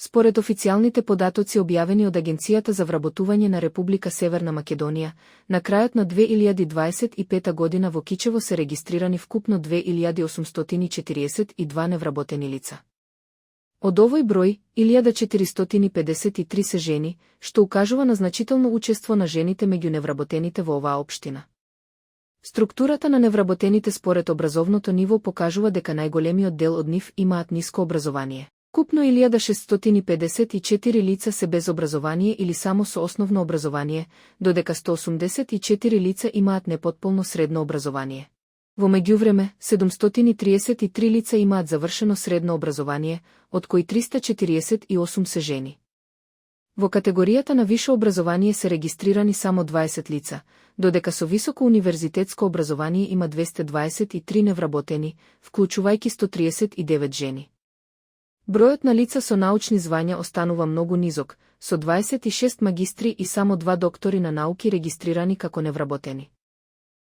Според официјалните податоци објавени од Агенцијата за вработување на Република Северна Македонија, на крајот на 2025 година во Кичево се регистрирани вкупно 2842 невработени лица. Од овој број, 1453 се жени, што укажува на значително учество на жените меѓу невработените во оваа општина. Структурата на невработените според образовното ниво покажува дека најголемиот дел од нив имаат ниско образование. Купно 1654 лица се без образование или само со основно образование, додека 184 лица имаат непотполно средно образование. Во меѓувреме, 733 лица имаат завршено средно образование, од кои 348 се жени. Во категоријата на висше образование се регистрирани само 20 лица, додека со високо универзитетско образование има 223 невработени, вклучувајќи 139 жени. Бројот на лица со научни звања останува многу низок, со 26 магистри и само 2 доктори на науки регистрирани како невработени.